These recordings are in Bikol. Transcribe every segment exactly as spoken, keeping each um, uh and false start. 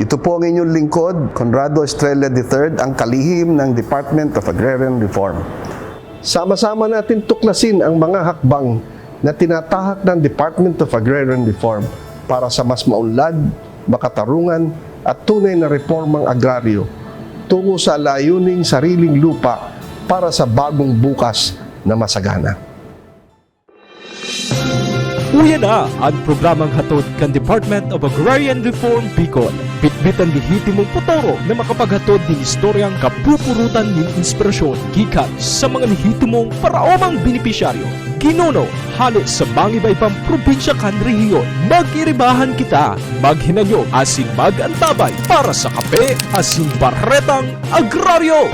Ito po ang inyong lingkod, Conrado Estrella the third, ang kalihim ng Department of Agrarian Reform. Sama-sama natin tuklasin ang mga hakbang na tinatahak ng Department of Agrarian Reform para sa mas maunlad, makatarungan at tunay na reformang agraryo tungo sa layuning sariling lupa para sa bagong bukas na masagana. Uya na an programang hatod kan Department of Agrarian Reform Bicol. Bitbit an lehitimong potoro na makapaghatod nin istoryang kapupurutan nin inspirasyon gikan sa mga lehitimong paraomang benepisyaryo, ginuno, hale sa mangibaybang probinsya kan rehiyon. Mag-iribahan kita, maghinanyog asin mag-antabay para sa Kape asin Baretang Agraryo!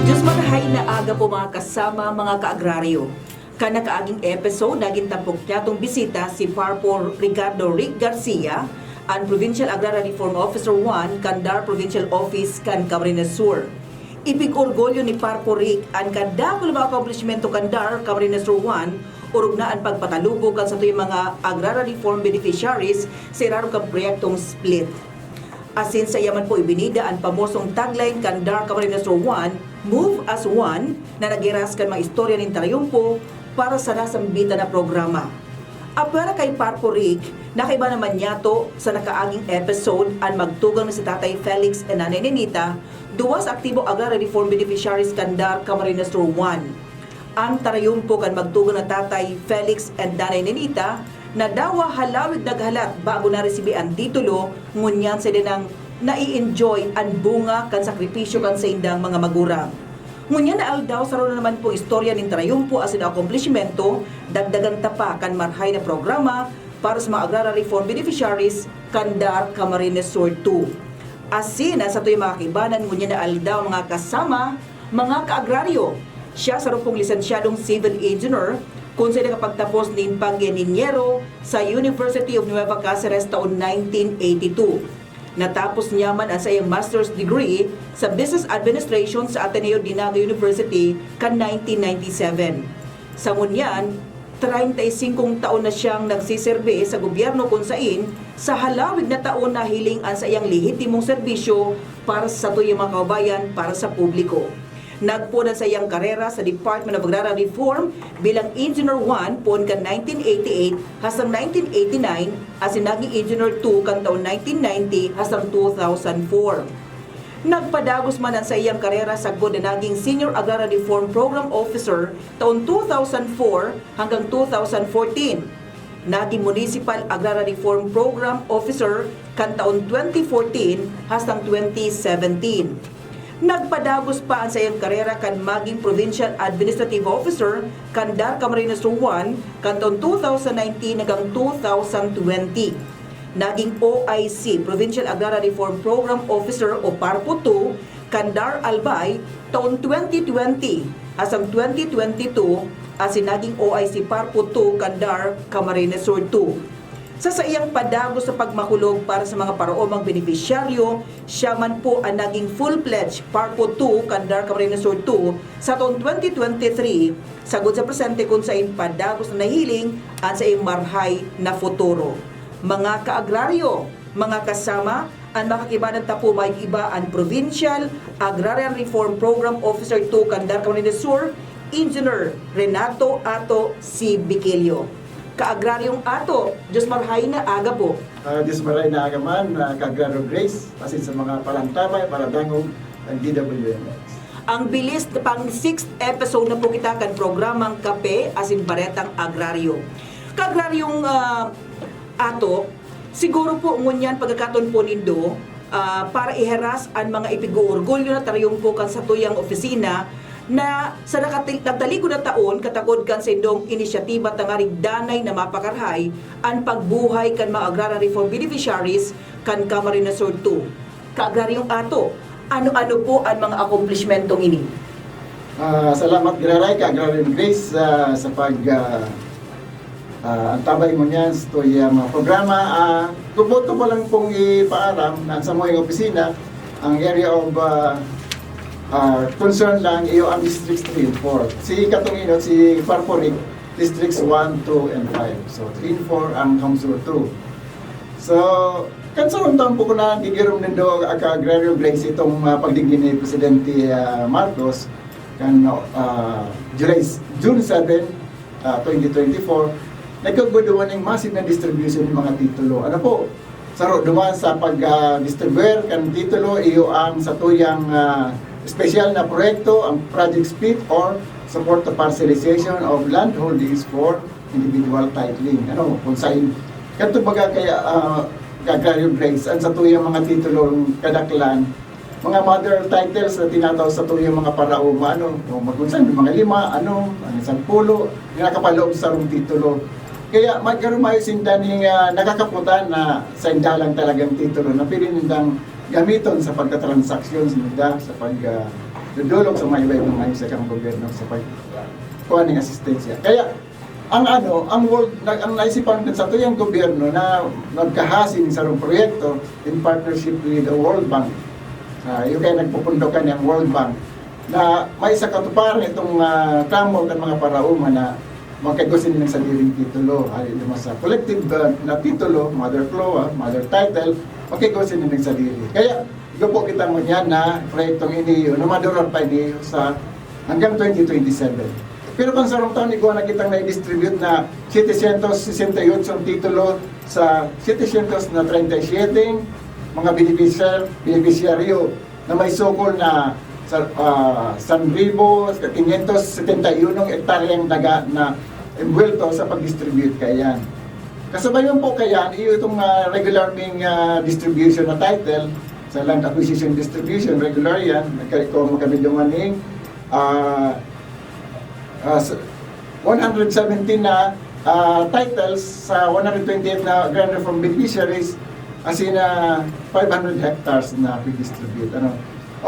Diyos marahay na aga po mga kasama, mga kaagraryo. Kan nakaaging episode, nagin tampok nyatong bisita si Parpo Ricardo Rick Garcia, an Provincial Agrarian Reform Officer one kan DAR Provincial Office kan Camarines Sur. Ipig-orgulyo ni Parpo Rick an kadakul na mga akomplishmento kan DAR Camarines Sur one, orog na an pagpatalubog kan satuyang mga agrarian reform beneficiaries sa irarom kan proyektong SPLIT. Asin saiya man po ibinida an pamosong tagline kan DAR Camarines Sur one, Move as One, na naghiras kan mga istorya nin tarayumpo para sa nasambitan na programa. Apwera kay Parpo Rick, nakaiba naman niyato sa nakaaging episode an magtugang na si Tatay Felix and Nanay Nenita, duwa sa aktibo agrarian reform beneficiaries kan DAR Camarines Sur one. An tarayumpo kan magtugang na Tatay Felix and Nanay Nenita nadawa halawig naghalat bago naresibi an titulo, ngunyan sila nang nai-enjoy an bunga kan sakripisyo kan saindang mga magurang. Ngunyan na aldaw, saro na naman pong istorya nin tarayumpo asin akomplishmento, dagdagan ta pa kan marhay na programa para sa mga agrarian reform beneficiaries kan DAR Camarines Sur two. Asin an satuyang mga kaibanan ngunyan na aldaw, mga kasama, mga kaagraryo. Siya saro pong lisensyadong civil engineer, kun sa nakapagtapos nin pag-ingeniero sa University of Nueva Caceres taon nineteen eighty-two. Natapos niya man an saiyang master's degree sa Business Administration sa Ateneo de Naga University kan nineteen ninety-seven. Sa ngunyan, treinta y cinco taon na siyang nagsiserbi sa gobyerno, kun sain sa halawig na taon nahiling an saiyang lehitimong serbisyo para sa satuyang mga kababayan, para sa publiko. Nagpoon an saiyang karera sa Department of Agrarian Reform bilang Engineer one poon kan nineteen eighty-eight hastang nineteen eighty-nine, asin naging Engineer two kan taon nineteen ninety hastang two thousand four. Nagpadagos man an saiyang karera sagkod na naging Senior Agrarian Reform Program Officer taon two thousand four hanggang two thousand fourteen. Naging Municipal Agrarian Reform Program Officer kan taon twenty fourteen hastang twenty seventeen. Nagpadagos pa an saiyang karera kan maging Provincial Administrative Officer kan DAR Camarines Sur one kan taon two thousand nineteen hanggang two thousand twenty. Naging O I C, Provincial Agrarian Reform Program Officer o PARPO two kan DAR Albay taon twenty twenty hastang twenty twenty-two, asin naging O I C PARPO two kan DAR Camarines Sur two. Sa saiyang padagos sa pagmakulog para sa mga paraomang benepisyaryo, siya man po an naging full-fledged PARPO two kan DAR Camarines Sur two sa taon twenty twenty-three, sagkod sa presente kun sain padagos na nahiling an saiyang marhay na futuro. Mga kaagraryo, mga kasama, an makakibanan ta po may iba an Provincial Agrarian Reform Program Officer two kan DAR Camarines Sur, Engineer Renato Ato C. Biquilio. Kaagraryong Ato, Diyos marhay na aga po. Ah, Diyos marhay na aga man, ah, Kaagraryo Grace, asin sa mga palantabay, paradangog, ng D W M X. Ang bilis, pang sixth episode na po kita kan programang Kape asin Baretang Agraryo. Kaagraryong ah, Ato, siguro po ngunyan pagkakataon po nindo ah, para iheras an mga ipig-oorgulyo na tarayumpo kan satuyang opisina na sa nakati- nagtalikod na taon katakod kan saindong inisyatiba tangarig danay na mapakarhay an pagbuhay kan mga agrarian reform beneficiaries kan Camarines Sur two. Kaagraryong Ato, ano-ano po an mga akomplishmentong ini? Ah, salamat, Giraray, Kaagraryong Grace, ah, sa pag, ah, ah, antabay mo niyan sa tuyang mga programa. Ah, tupo-tupo lang pong ipaaram na sa mga opisina, ang area of ah, ah, concern lang iyo ang Districts three and four. Si Katong Inot, si Parporic, Districts one, two, and five. So, three and four ang Council two. So, kan sarong taon po ko na gigirom nindo aka Agraryo Grace itong, ah, pagdigdi ni Presidente, ah, Marcos kan, ah, July, June seven, ah, twenty twenty-four, nagkagwa duman ning massive na distribution ng mga titulo. Ano po? Saro duman sa pag, ah, distribuer kan titulo, iyo ang satuyang, ah, espesyal na proyekto, ang Project SPIT or Support to Parcelization of Land Holdings for Individual Titling. Ano, kung sa in-, kanto baga kaya, ah, Agraryo Grace, ang satuyang mga titulong kadaklan, mga mother titles na tinatao satuyang mga paraoma, ano, o magkunsan, mga lima, ano, ang sampulo, yung nakapaloob sa sarong titulo. Kaya magkarumayo sinda ning, ah, nakakaputan na sa inda lang talagang titulo na pwede nindang gamiton sa pagkatransaksyon nila, sa pag, ah, dudulog sa mga iba-ibang ahensya kan gobyerno sa pag, kuha ng asistensya. Kaya, ang ano, ang World, nag-, ang naisipan din sa tuyang gobyerno na magkahasi ning sarong proyekto in partnership with the World Bank. Ah, yung kaya nagpupundokan yung World Bank na may sa katuparan itong, ah, tramo kan mga paraoma na magkaigo sini ning sadiring titulo. Hali naman sa collective, ah, na titulo, mother cloa, mother title, magkaigo sini ning sadiri. Kaya, igo po kita ngunyan na proyektong ini na madurar pa ini sa hanggang twenty twenty-seven. Pero kan sarong taon, igwa na kitang na-distribute na setecientos sesenta y ocho titulo sa setecientos na treinta y siete mga benepisyar-, benepisyaryo na may sukol na sa, ah, sanribo quinientos setenta y uno hektaryang daga na envuelto sa pag-distribute kaiyan. Kasabay man po kaiyan, iyo itong, ah, regular ming, ah, distribution na title, sa land acquisition distribution, regular yan. Nagka-, kung magkabidyo man ning, ah, ah, s-, one hundred seventeen na, ah, titles sa one hundred twenty-eight na Agrarian Reform Beneficiaries, as in, ah, five hundred hectares na pe-distribute. Ano?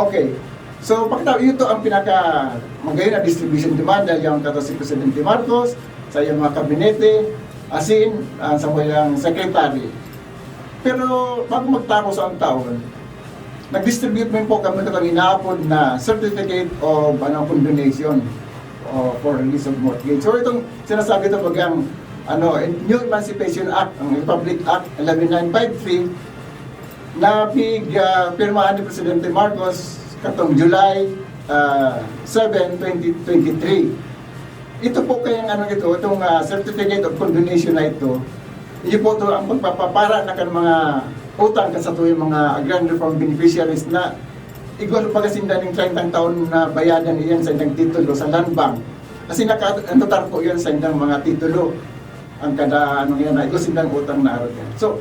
Okay. So, pagkatao, ito ang pinaka magayon na distribution demand dahil yung kato si Presidente Marcos, sa iyang mga kabinete, as in, ah, sa iyang secretary. Pero bago magtapos ang taon, nag-distribute man po kami ng inaapod na certificate of, ano, condonation o for release of mortgage. So, itong sinasabi ito pag ang, ano, New Emancipation Act, ang Republic Act eleven nine five three, na pig, ah, pirmahan ni Presidente Marcos katong July, ah, seven, twenty twenty-three. Ito po kayang ano ito, itong, ah, certificate of condonation na ito, iyo po ito ang pagpapapara na kan mga utang kan satuyang mga agrarian reform beneficiaries na igwa pa sinda ning trentang taon na bayadan iyan sa indang titulo sa Land Bank. Kasi naka-, nakatarpo iyan sa indang mga titulo. Ang kada ano yan, na igwa sindang utang na araw yan. So,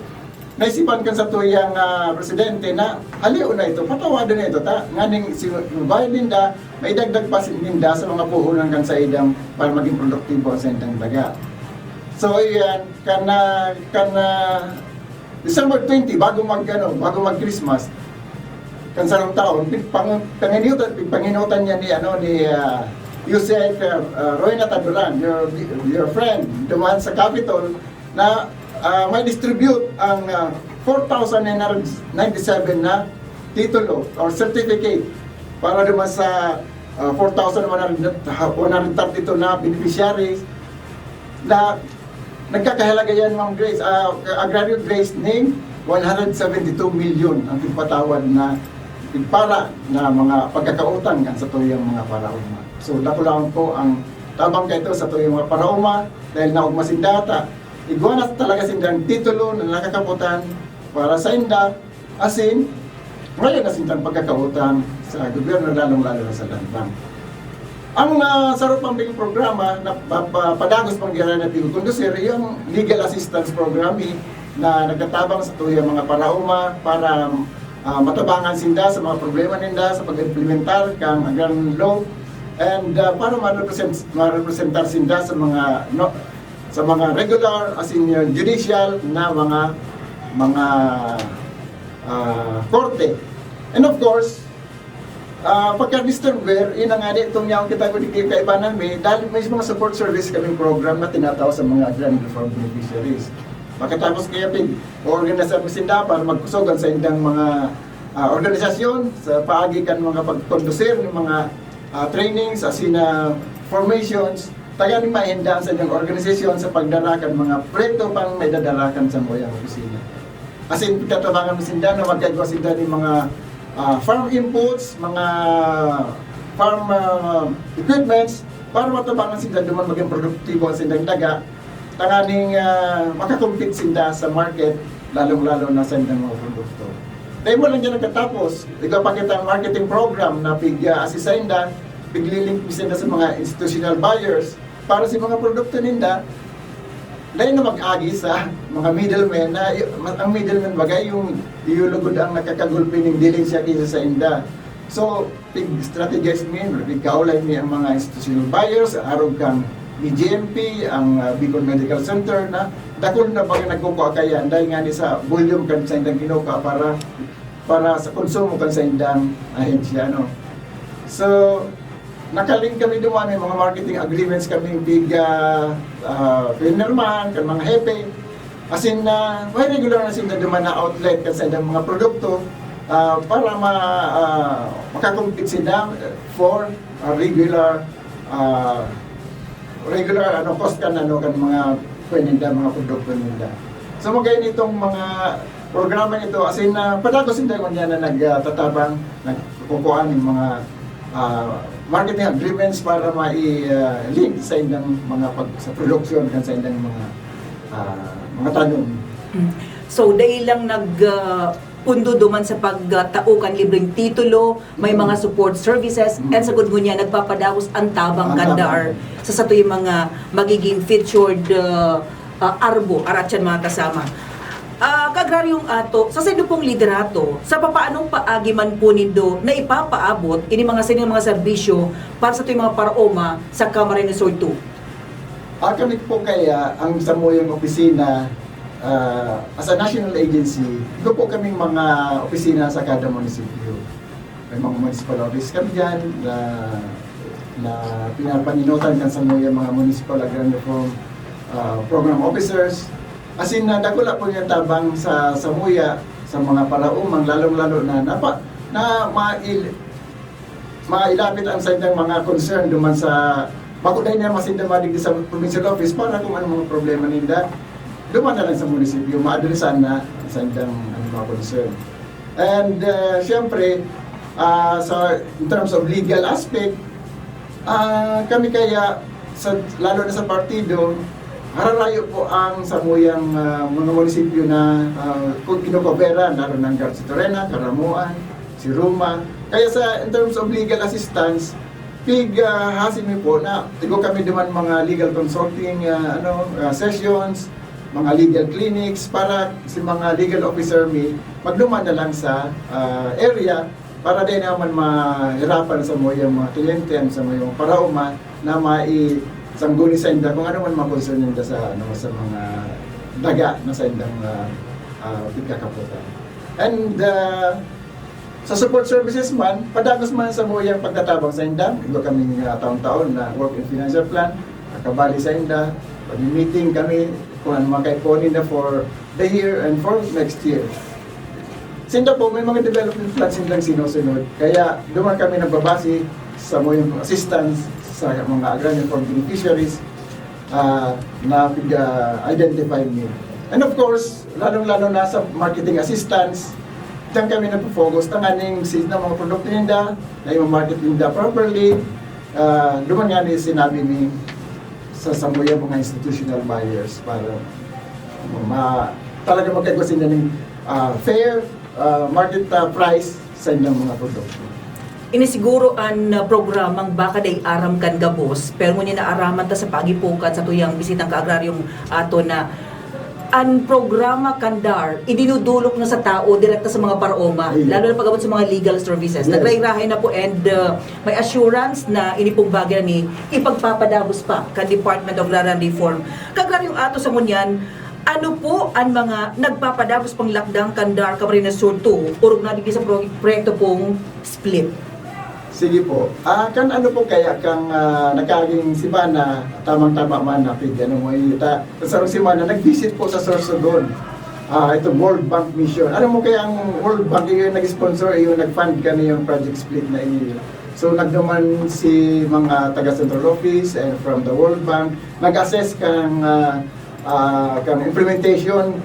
naisipan kan satuyang, ah, presidente na halion na ito, patawadon na ito, ta, nganing si, bayad ninda, maidagdag pa si, ninda sa mga puhunan kan saidang para maging produktibo ang saindang daga. So, iyan, kan, ah, kan, ah, December twenty, bago mag, ano, bago mag Christmas, kan sarong taon, pin-, pang-, panginiutan, panginiutan niya ni, ano, ni, ah, Yusek, ah, ah, Roy Nataduran, your, your friend, duman sa Capitol, na, ah, may distribute ang, ah, four thousand nine hundred ninety-seven na titulo or certificate para duman sa, ah, four thousand one hundred, one hundred thirty-two na beneficiaries na nagkakahalaga yan, Ma'am Grace, ah, Agraryo Grace, ning one hundred seventy-two million ang pigpatawad na pigpara na mga pagkakautang kan satuyang mga paraoma. So, dakulaon po ang tabang kaito satuyang mga paraoma dahil naogma sinda ta igwa na talaga sindang titulo na nakakaputan para sa inda, asin, ngayon na sindang pagkakautang sa gobyerno, lalong-lalo na sa Land Bank. Ang, ah, saro pang bing programa na pa-, pa-, padagos pang gira na pigkondusir, yung legal assistance program, eh, na nagtatabang satuyang mga paraoma para, ah, matabangan sinda sa mga problema ninda sa pag-implementar kang agrarian law and, ah, para ma-represent-, ma-representar sinda sa mga, no, sa mga regular, as in, uh, judicial na mga, mga, ah, korte. And of course, ah, pagka-distribuer, yun na nga ni, itong yaon kita ko di kaibanan mi, dahil may mga support service kaming program na tinatao sa mga agrarian reform beneficiaries. Pagkatapos kaya, pig-organisa mi sinda para magkusogan sa indang mga, ah, organisasyon, sa paagi kan mga pagkondusir ng mga, ah, trainings, as in, ah, formations, taganing maendaan sa inyong organisasyon sa pagdara kan mga proyekto pang maidadara kan sa mga opisina. As in, tatabangan mi sinda na magkaigwa sinda nin mga, ah, farm inputs, mga farm, ah, equipments, para matabangan sinda duman magin produktibo an sindang daga, tanganing, ah, makakompete sinda sa market, lalong-lalo na sa indang mga produkto. Dai mo lang diyan nagtatapos, igwa pa kita marketing program na pig-assist sainda, piglilink mi sinda sa mga institutional buyers para sa mga produkto ninda, dai na mag-agi sa mga middlemen na, ang middlemen bagay yung, yung lugod ang nakakagulpi ning dealing siya kaysa sainda. So, pig-strategize mi, pigkaulay mi ang mga institutional buyers, arog kan B G M P, ang, ah, Bicol Medical Center na dakul na baga nagkukua kaiyan, dahil nga ni sa volume kan saindang kinukua para, para sa konsumo kan saindang ahensya, no? So, nakalink kami duman, may mga marketing agreements kaming pig, ah, ah, pinirmahan kan mga hepe. As in, ah, may regular na sinda duman na outlet kan saindang mga produkto, ah, para ma-, ah, makakompete sinda for, ah, regular, ah, regular, ano, cost kan, ano, kan mga kuwan ninda, mga produkto ninda. So, magayon itong mga programa ito, as in, ah, padagos sinda ngunyan na nagtatabang, nagkukuha nin mga, ah, marketing agreements para mai-, ah, link saindang mga pag-, sa production kan saindang mga, ah, mga tanom. Mm. So, dai lang nag, ah, pundo duman sa pagtao kan libreng titulo, may mga support services, Mm. and sagkod ngunyan, nagpapadagos an tabang Ang kan tabang. DAR sa satuyang mga magiging featured, ah, ah, ARBO, arat siyan, mga kasama. Ah, Kaagraryong Ato, sa saindo pong liderato, sa papaanong paagi man po nindo na ipapaabot ini mga sining mga serbisyo para satuyang mga paraoma sa Camarines Sur two? Ah, kami po kaya, ang samuyang opisina, ah, as a national agency, igwa po kaming mga opisina sa kada munisipyo. May mga municipal office kami dyan na, na pinapaninutan kan samuyang mga municipal agrarian reform, ah, program officers. As in, ah, dakula po yung tabang sa samuya, sa mga paraoma, lalong-lalo na, na, pa, na mail-, mailapit ang saindang mga concern duman sa, bako dai na masinda madigdi sa provincial office para kung anong mga problema ninda, duman na lang sa munisipyo, maadresan na ang saindang, ano, mga concern. And, uh, siyempre, ah, sa, in terms of legal aspect, ah, kami kaya, sa, lalo na sa partido, hararayo po ang samuyang, ah, mga munisipyo na, ah, ku-, kinokoberan, lalo ng Garchitorena, Caramoan, si Ruma. Kaya sa, in terms of legal assistance, pig, ah, hasi mi po na igwa kami duman mga legal consulting, ah, ano, ah, sessions, mga legal clinics para si mga legal officer mi magduman na lang sa, ah, area para dai naman mahirapan samuyang mga kliyente, samuyang paraoma na maisangguni sainda kung ano man mga concern ninda sa, ano, sa mga daga na saindang, ah, ah, pigkakapotan. And, ah, sa support services man, padagos man samuyang pagtatabang sainda, igwa kaming, ah, taon-taon na work and financial plan, nakabali sainda, pag-meeting kami kung ano mga kaipuhan ninda for the year and for next year. Sinda po, may mga development plans silang sinusunod. Kaya duman kami nagbabase samuyang assistance sa mga agrarian reform beneficiaries, ah, na pig-, ah, identify mi. And of course, lalong-lalo na sa marketing assistance, diyan kami nagpo-focus tanganing si na mga produkto ninda, na i-market ninda properly, ah, duman nga ni sinabi ni sa samuyang mga institutional buyers para ma-, talaga magkaigwa sinda ning, ah, fair, ah, market, ah, price sa ilang mga produkto. Ini siguro an, ah, programang baka dai aram kan gabos, pero ngunyan naaraman ta sa paghipokat satuyang bisitang kaagraryong ato na an programa kan DAR idinudulok na sa tao direkta sa mga paraoma, Ayun. Lalo na pag-abot sa mga legal services. Yes. Nagrahay-rahay na po and, ah, may assurance na ini pong bagay na ni ipagpapadagos pa kan Department of Agrarian Reform. Kaagraryong ato sa ngunyan, ano po an mga nagpapadagos pang lakdang kan DAR Camarines Sur two, orog na digdi sa pro-, proyekto pong split? Sige po. Ah, kan ano po kaya kang, ah, nagkaaging semana, tamang-tama man, na pig-, ano mo, ita, sa sarong semana, nag-visit po sa Sorsogon. Ah, ito, World Bank Mission. Alam mo kaya ang World Bank, yung nag-sponsor, yung nag-fund kami yung Project Split na inyo. So, nagduman si mga taga Central Office and from the World Bank, nag-assess kang, ah, ah, kang implementation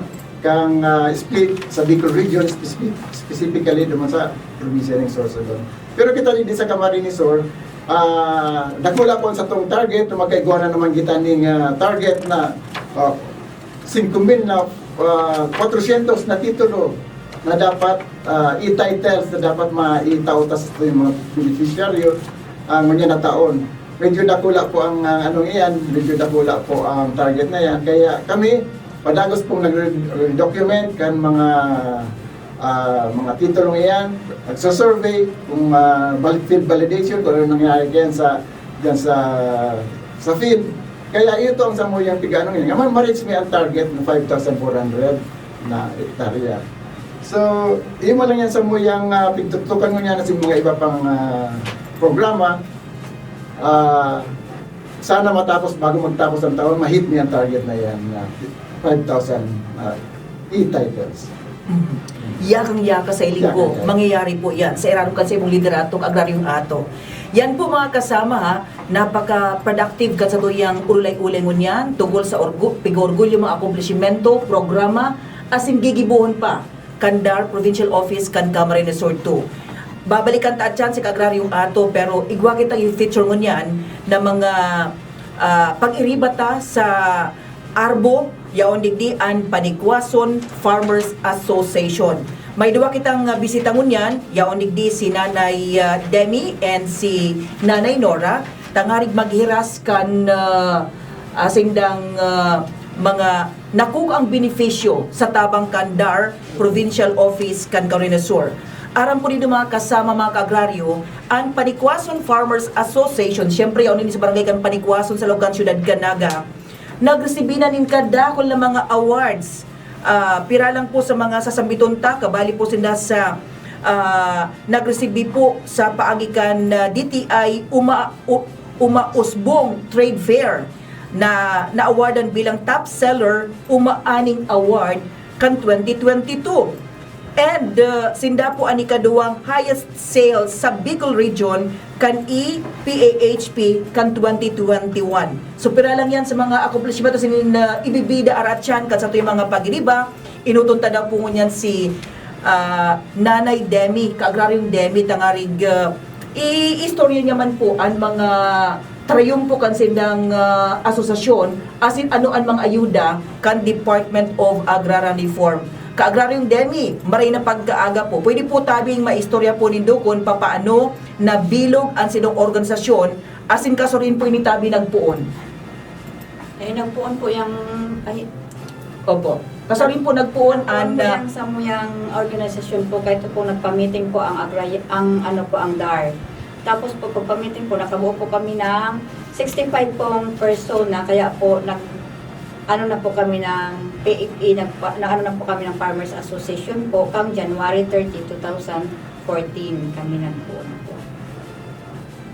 kang, ah, split sa Bicol region, speci-, specifically duman sa probinsya ning Sorsogon. Pero kita digdi sa Camarines Sur, ah, dakula po ang satong target, na magkaigwa na naman kita ning, ah, target na, ah, singko mil na, ah, kwatrosyentos na titulo na dapat, ah, e-titles na dapat maitao ta sa mga beneficiaryo, ah, ngunyan na taon. Medyo dakula po ang, ah, anong iyan, medyo dakula po ang target na yan. Kaya kami, padagos pong nagre-, document kan mga, ah, mga titulong iyan, nagsasurvey kung, ah, valid-, field validation, kung ano nangyari diyan sa, diyan sa, sa field. Kaya ito ang samuyang piga-ano ngayon. Nga ma-reach mi ang target na five thousand four hundred na hektarya. So, iyo man lang yan samuyang, ah, pigtuktukan mo niya sa mga iba pang, ah, programa. Ah, sana matapos, bago magtapos ang taon, ma-hit niya ang target na yan, na five thousand, ah, e-titles. Mhm. Yakang-yaka sa iling ko, Yakang-yaka. Mangyayari po yan sa irarom kan sa imong liderato, Agraryong Ato. Yan po, mga kasama, ha, napaka-productive kan satuyang ulay-ulay ngunyan tungkol sa orgu-, pig-orgulyo, mga akomplishimento, programa, asin gigibohon pa kan DAR Provincial Office kan Camarines Sur two. Babalikan ta atyan si Kaagraryong Ato, pero igwa kita i-feature ngunyan na mga, ah, pag-iriba ta sa ARBO, yaon digdi an Panicuason Farmers Association. May duwa kitang, ah, bisita ngunyan, yaon digdi si Nanay, ah, Demi and si Nanay Nora, tangarig maghiras kan, ah, ah, sindang, ah, mga nakukuang benepisyo sa tabang kan DAR Provincial Office kan Camarines Sur. Aram ko nindo, mga kasama, mga kaagraryo, an Panicuason Farmers Association, siyempre, yaon ini sa barangay kan Panicuason sa Lugan, Siyudad kan Naga, nagresibi na nin kadakul na mga awards. Ah, pira lang po sa mga sasambiton ta, kabali po sinda sa, ah, nagresibi po sa paagi kan, ah, D T I Uma-, U-, Uma Usbong Trade Fair na na-awardan bilang top seller, Uma Aning Award kan twenty twenty-two. And, uh, sinda po an ikaduwang highest sales sa Bicol Region kan E P A H P kan twenty twenty-one. So, pira lang yan sa mga accomplishment na sinin, uh, ibibida aratyan kan satuyang mga pagiriba. Inuton ta daw po ngunyan si, ah, Nanay Demi, Kaagraryong Demi, tangarig, ah, i-istorya niya man po an mga trayumpo kan sindang, ah, asosasyon, asin ano an mga ayuda kan Department of Agrarian Reform. Kaagraryong Demi, maray na pagkaaga po. Pwede po tabing maistorya po nindo kun papaano nabilog an sindong organisasyon, asin kasuarin po ini tabi nagpoon. Eh, nagpoon po yung, ay, Opo. Kasuarin po nagpoon nagpoon an, po ah, yung samuyang organisasyon po, kahit po nagpa-meeting po ang agray-, ang ano po, ang DAR. Tapos po, pagpa-meeting po, nakabuo po kami ng sixty-five pong persona, kaya po, nag, ano na po kami ng P F A, nagpa, na, ano na po kami ng Farmers Association po, kang January thirty, two thousand fourteen, kami nagpoon po.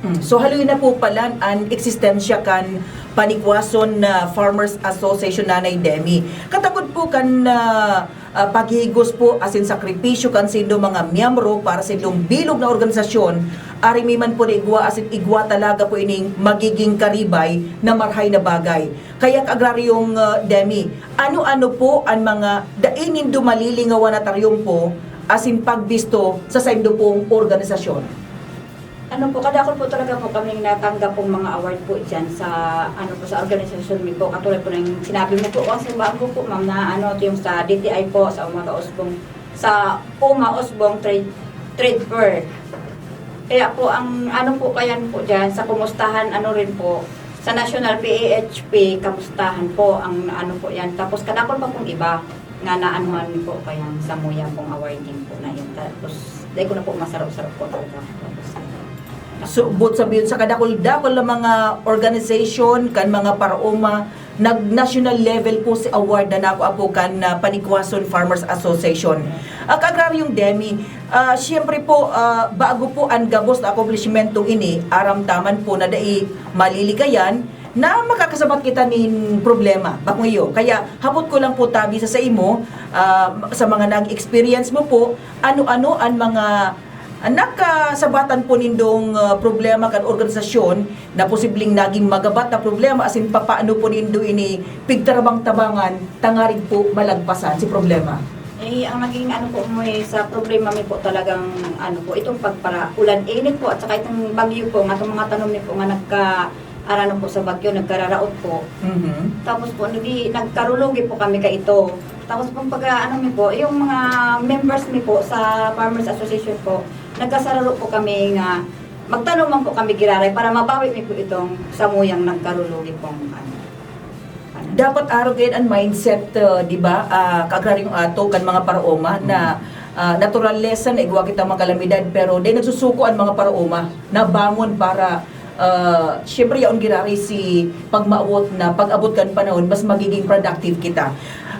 Mm. So, haloy na po pala an eksistensya kan Panicuason na Farmers Association, Nanay Demi. Katakod po kan, ah, ah, paghihigos po asin sakripisyo kan sindong mga miyembro para sa indong bilog na organisasyon, arimi man po na igwa asin igwa talaga po ining magiging karibay na marhay na bagay. Kaya, Kaagraryong, ah, Demi, ano-ano po an mga dai nindo malilingawan na taryumpo asin pagbisto sa saindo pong organisasyon? Ano po, kadakol po talaga po kaming natanggap pong mga award po dyan sa, ano po, sa organisasyon mi po. Katulad po ng sinabi mo po, kasi bago po, ma'am, na ano, yung sa D T I po, sa Uma Usbong, sa Uma Usbong Trade, Trade Fair. Kaya po, ang ano po, kayan po dyan, sa kumustahan, ano rin po, sa National P A H P, kamustahan po, ang ano po yan. Tapos kadakol pa pong iba nga naanuhan po, kaya sa Muya pong awarding po na yun. Tapos, dahil ko na po masarap-sarap po talaga. Tapos, So, boot sabihin, sa kadakul-dakul na mga organization, kan mga paraoma, nag-national level po si award na nakuha po kan, ah, Panicuason Farmers Association. Ah, Kaagraryong Demi, ah, siyempre po, ah, bago po an gabos na akomplishmentong ini, aram ta man po na dai maliligayan, na makakasabat kita nin problema, bakong iyo. Kaya hapot ko lang po tabi sa, sa imo, ah, sa mga nag-experience mo po, ano-ano an mga Nakasabatan po nindong, ah, problema kan organisasyon na posibleng naging magabat na problema, asin papaano po nindo ini pigtarabang-tabangan tangarig po malagpasan si problema? Eh, ang naging ano po mo eh, sa problema mi po talagang ano po, itong pagpara-ulan-init po at saka itong bagyo po, nga itong mga tanom mi po nga nagka-, arano po sa bagyo, nagkararaot po. Mhm. Tapos po, nagi-, nagkarulogi po kami ka ito. Tapos pong pag-aano mi po, yung mga members mi po sa Farmers Association po, nagkasararo po kami nga magtanom man po kami giraray para mabawi mi po itong samuyang nagkarulogi pong ano. Dapat arog yan ang mindset, uh, di ba, uh, kaagraryong ato kan mga paraoma na uh, natural lesson na igwa kita mga kalamidad, pero dahil nagsusuko ang mga paraoma na bangon para uh, siyempre yaon giraray si pagmaawot na pag-abot kan panahon mas magiging productive kita.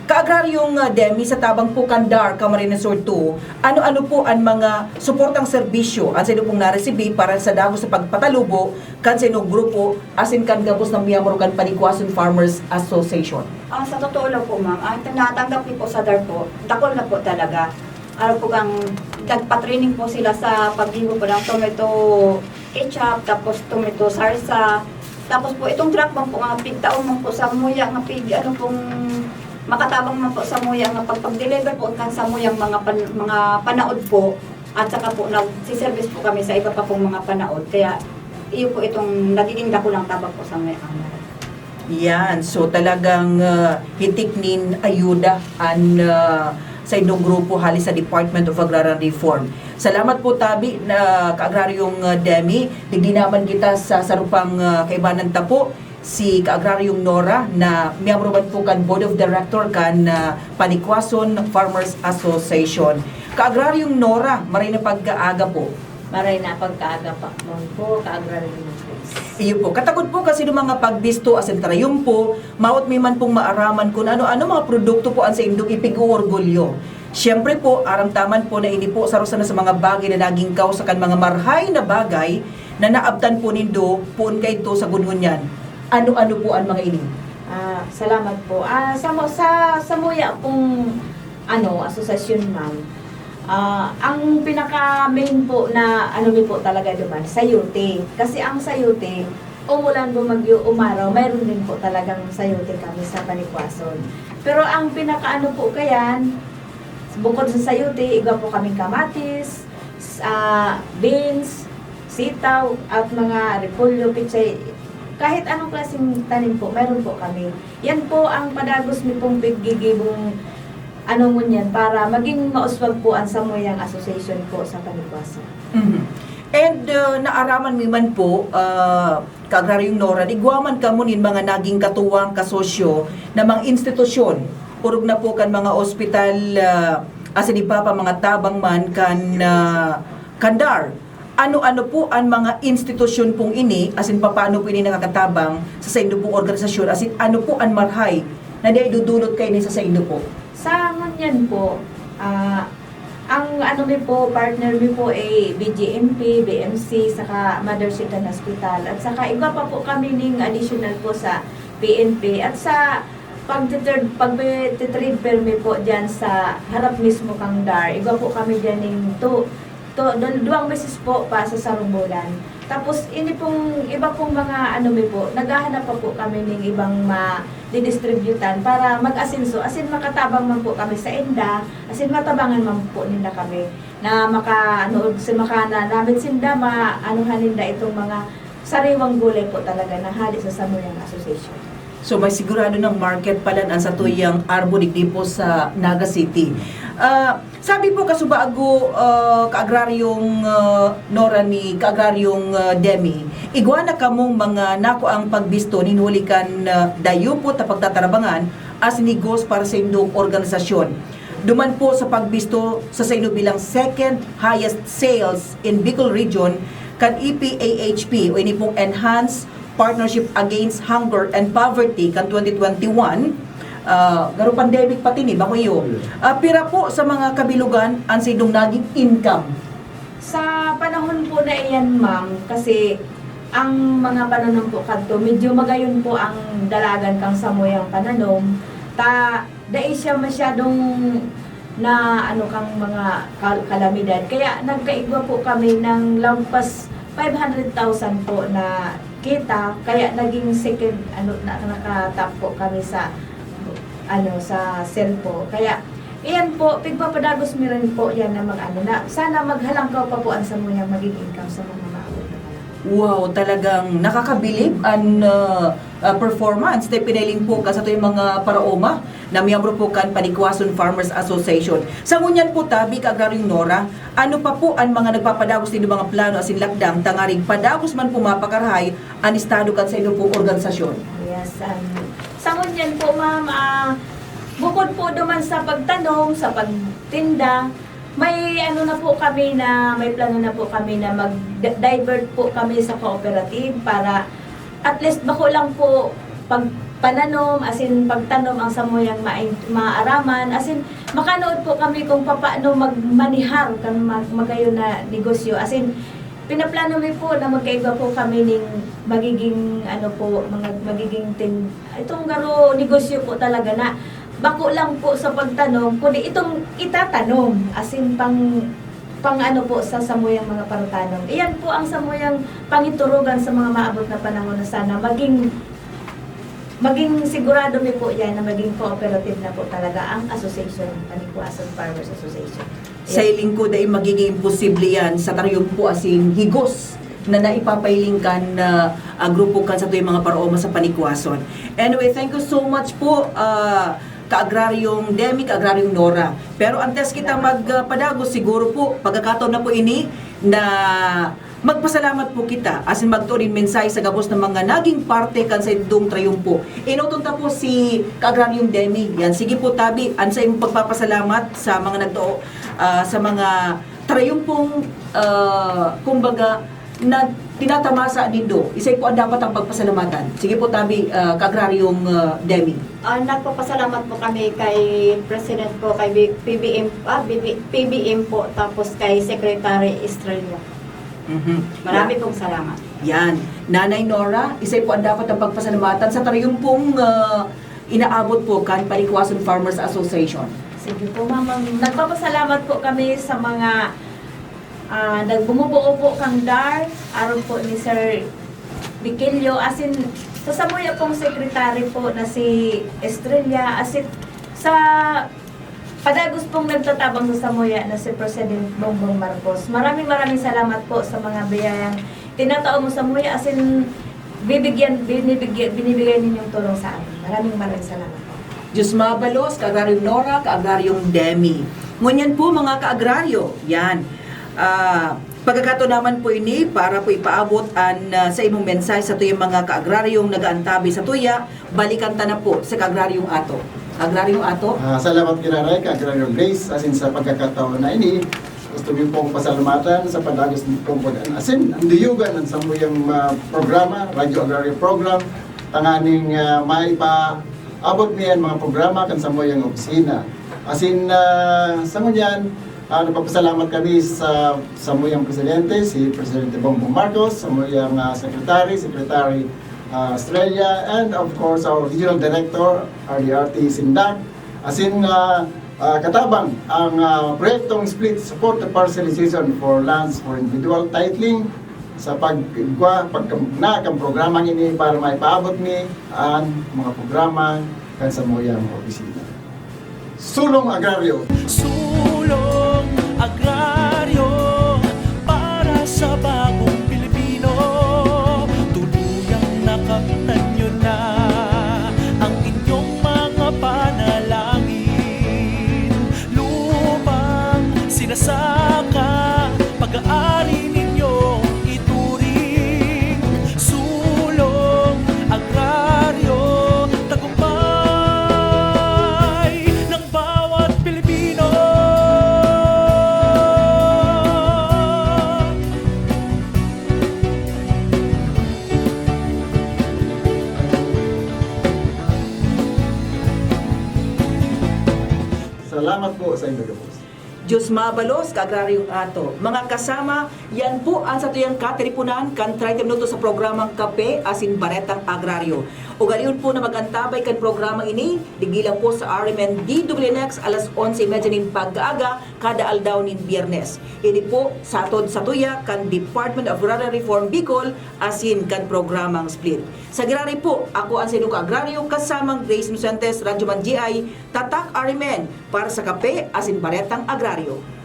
Kaagraryong uh, Demi, sa tabang po kan DAR Camarines Sur two, ano-ano po ang mga suportang serbisyo ang sa pong naresibi para sa dagos sa pagpatalubo kan sa inyong grupo asin kan gabos na miyembro kan Panikwason Farmers Association? Ah, sa totoo lang po, ma'am, ang tinatanggap niyo po sa DAR po, dakul na po talaga. Araw po kang nagpa-training po sila sa paggibo po ng tomato ketchup, tapos tomato sarsa. Tapos po, itong truck man po nga pigtaon man po sa muya nga pig, ano pong makatabang man po sa muya nga pagpag-deliver po kan sa muyang mga pan, mga panaod po. At saka po, nagsiservice po kami sa iba pa pong mga panaod. Kaya, iyo po itong nagiging dakulang tabang po sa may amo. Yan. So, talagang uh, hitik nin ayuda an uh, sa indong grupo hali sa Department of Agrarian Reform. Salamat po, tabi na Kaagraryong uh, Demi. Digdi naman kita sa sarupang uh, kaibanan tapo. Si Kaagraryong Nora na miyembro man po kan Board of Director kan uh, Panikwason Farmers Association. Kaagraryong Nora, maray na pagkaaga po. Maray na pagkaaga pa man po, Kaagraryong Nora. Iyo po. Katagod po kasi ng mga pagbisto asin tarayom po, maot mi man pong maaraman kung ano-ano mga produkto po ang sa indong ipig-uorgulyo. Siyempre po, aram taman po na ini po sarusa na sa mga bagay na naging kausa kan mga marhay na bagay na naabtan po nindo poon kaidto sa gungunyan. Ano-ano po ang mga ini? Ah, salamat po. Ah, sa mo sa samuya pong ano, asosasyon, ma'am. Ah, ang pinaka main po na ano mi po talaga duman, sayote. Kasi ang sayote, umulan, bumagyo, umaraw, mayroon din po talagang sayote kami sa Panikwason. Pero ang pinaka ano po kayan, bukod sa sayote, iba po kaming kamatis, ah, beans, sitaw, at mga repolyo, pichay, kahit anong klaseng tanim po, meron po kami. Yan po ang padagos mi pong piggigibong ano ngunyan para maging mauswag po ang samuyang association po sa Panibasa. Mhm. And uh, naaraman mi man po, uh, Kaagraryong Nora, igwa man kamo nin mga naging katuwang kasosyo na mga institusyon, orog na po kan mga ospital, uh, asin iba pa mga tabang man kan uh, kan DAR. Ano-ano po an mga institusyon pong ini asin papaano po ini nakakatabang sa saindo pong organisasyon asin ano po an marhay na naidudulot kaini sa saindo po? Sa ngunyan po, ah, ang ano mi po, partner mi po ay B G M P, B M C, saka Mother Seton Hospital. At saka iba pa po kami ning additional po sa P N P. At sa pagtitrade, pagtitrade permi po dyan sa harap mismo kang DAR, iba po kami dyan ning two, to, dal- duwang beses po pa sa sarong bulan. Tapos, ini pong iba pong mga ano mi po, naghahanap pa po kami ning ibang ma didistributan para mag-asenso, asin makatabang man po kami sa inda, asin matabangan man po ninda kami na maka, ano, sa maka na, namit sinda, maanuhan ninda itong mga sariwang gulay po talaga na hali sa Samuyang Association. So, may sigurado ng market pala ang satuyang arbo digdi po sa Naga City. Ah, Sabi po kasubago, ah, kaagraryong, ah, Nora ni kaagraryong, ah, Demi, igwa na kamong mga nakuang pagbisto nin huli kan, ah, dayupot na pagtatarabangan as negos para sa indong organisasyon. Duman po sa pagbisto sa saino bilang second highest sales in Bicol Region kan E P A H P o ini pong Enhanced Partnership Against Hunger and Poverty kan twenty twenty-one, ah, garo pandemic pa tini, bako iyo. Ah, pira po sa mga kabilugan ang saindong naging income? Sa panahon po na iyan, ma'am, kasi ang mga pananom po kadto, medyo magayon po ang dalagan kang samuyang pananom. Ta, dai siya masyadong na ano kang mga kal-, kalamidad. Kaya nagkaigwa po kami ng lampas five hundred thousand po na kita, kaya naging second ano na, nakatap po kami sa ano, sa cell po. Kaya iyan po, pigpapadagos mi rin po yan na mag-ano na, sana maghalangkaw pa po ang samuyang maging income sa mga maabot na panahon. Wow, talagang nakakabilib an, ah, ah, performance na ipinailing po kan satuyang mga paraoma na miyembro po kan Panikwason Farmers Association. Sa ngunyan po tabi, Ka-Agraryong Nora, ano pa po an mga nagpapadagos nindo mga plano asin lakdang tangaring padagos man po mapakarahay an estado kan sa inyo pong organisasyon? Yes, um, sa ngunyan po, ma'am, ah, bukod po duman sa pagtanom, sa pagtinda, may ano na po kami na, may plano na po kami na mag-divert po kami sa cooperative para at least bako lang po pagpananom, as in pagtanom ang samuyang main-, maaraman, as in makanood po kami kung papaano magmanihar kan mag-, magayon na negosyo. As in, pinaplano mi po na magkaigwa po kami ning magiging, ano po, mga magiging tin-, itong garo negosyo po talaga na bako lang po sa pagtanom, kundi itong itatanom, as in pang, pang ano po sa samuyang mga parutanom. Iyan po ang samuyang pangiturugan sa mga maabot na panahon na sana maging, maging sigurado mi po yan na maging cooperative na po talaga ang association, Panikwason Farmers Association. Sa iling ko, dai magiging imposible yan sa tariyom po asin higos na naipapailing kan, ah, ah, grupo kan satuyang mga paraoma sa Panikwason. Anyway, thank you so much po, ah, Ka-Agraryong Demi, Ka-Agraryong Nora. Pero antes kita mag, ah, padagos, siguro po, pagkakataon na po ini na magpasalamat po kita, asin magtao nin mensahe sa gabos na mga naging parte kan saindong trayumpo. Enoton ta po si Ka-Agraryong Demi. Yan, sige po, tabi, an saimong pagpapasalamat sa mga nagtao, ah, sa mga trayumpong, ah, kumbaga, na tinatamasa nindo. Isay po an dapat ang pagpasalamatan. Sige po, tabi, ah, Ka-Agraryong, ah, Demi. Ah, nagpapasalamat po kami kay President po, kay B-, P B M, ah, B B, P B M po, tapos kay Secretary Estrella. Mhm. Marami pong salamat. Yan. Nanay Nora, isay po ang dapat ang pagpasalamatan sa tariyumpong, ah, inaabot po kan Panikwason Farmers Association. Sige po, ma'am. Nagpapasalamat po kami sa mga, ah, nagbumubuo po kang dar, arog po ni Sir Viquilio, asin sa samuya pong secretary po na si Estrella, asin sa padagos pong nagtatabang sa samuya na si President Bongbong Marcos. Maraming, maraming salamat po sa mga biyayang tinatao mo samuya, asin bibigyan, binibigyan, binibigay ninyong tulong sa amin. Maraming, maraming salamat po. Diyos mabalos, Ka-Agraryong Nora, Ka-Agraryong Demi. Ngunyan po, mga ka-agraryo, yan. Ah, pagkakataon naman po ini para po ipaabot an, ah, sa imong mensahe sa tuyang mga ka-agraryong nag-aantabi sa tuya. Balikan ta na po si Ka-Agraryong Ato. Ka-Agraryong Ato? Ah, salamat, Kiraray, Ka-Agraryong Grace, asin sa pagkakataon na ini, gusto mi pong pasalamatan sa padagos pong pag-, asin ang duyugan ang samuyang, ah, programa, Radyo Agraryo Program, tanganing, ah, maipaabot mi an mga programa kan samuyang opisina. Asin, ah, sa ngunyan, ah, nagpapasalamat kami sa samuyang presidente, si Presidente Bongbong Marcos, samuyang, ah, secretary, Secretary, ah, Estrella, and of course, our Regional Director, R D R T Sindag. Asin, ah, ah, katabang ang, ah, proyektong Split Support the Parcelization for Lands for Individual Titling sa pagkwa-, pagkam-, na kan programang ini para maipaabot mi an mga programa kan samuyang opisina. Sulong Agraryo. Sulong Agraryo para sa bagong Pilipino. Tuluyang nakamtan nyo na ang inyong mga panalangin. Lupang sinasaka, pag-aari ninyong ituring. Sulong Agraryo, tagumpay ng bawat Pilipino. Salamat po sa inyong gabos. Diyos mabalos, kaagraryong ato. Mga kasama, yan po ang satuyang katiriponan kan treinta minutos sa programang Kape asin Baretang Agraryo. Ugalion po na mag-antabay kan programang ini, digdi lang po sa R M N D W N X alas onse y media nin pagkaaga, kada aldaw nin Biyernes. Ini po, satod satuya kan Department of Rural Reform Bicol asin kan programang Split. Sa giraray po, ako ang saindong kaagraryo, kasamang Grace Inocentes, Radyo Man G I, Tatak R M N, para sa Kape asin Baretang Agraryo.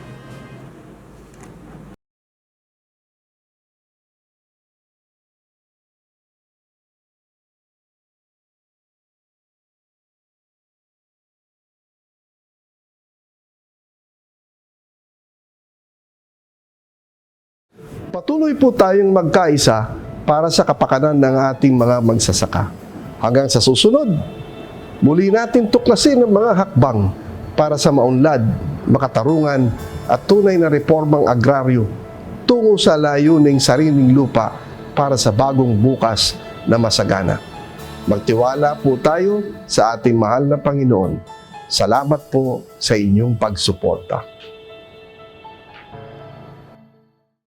Patuloy po tayong magkaisa para sa kapakanan ng ating mga magsasaka. Hanggang sa susunod, muli natin tuklasin ang mga hakbang para sa maunlad, makatarungan at tunay na reformang agraryo tungo sa layuning sariling lupa para sa bagong bukas na masagana. Magtiwala po tayo sa ating mahal na Panginoon. Salamat po sa inyong pagsuporta.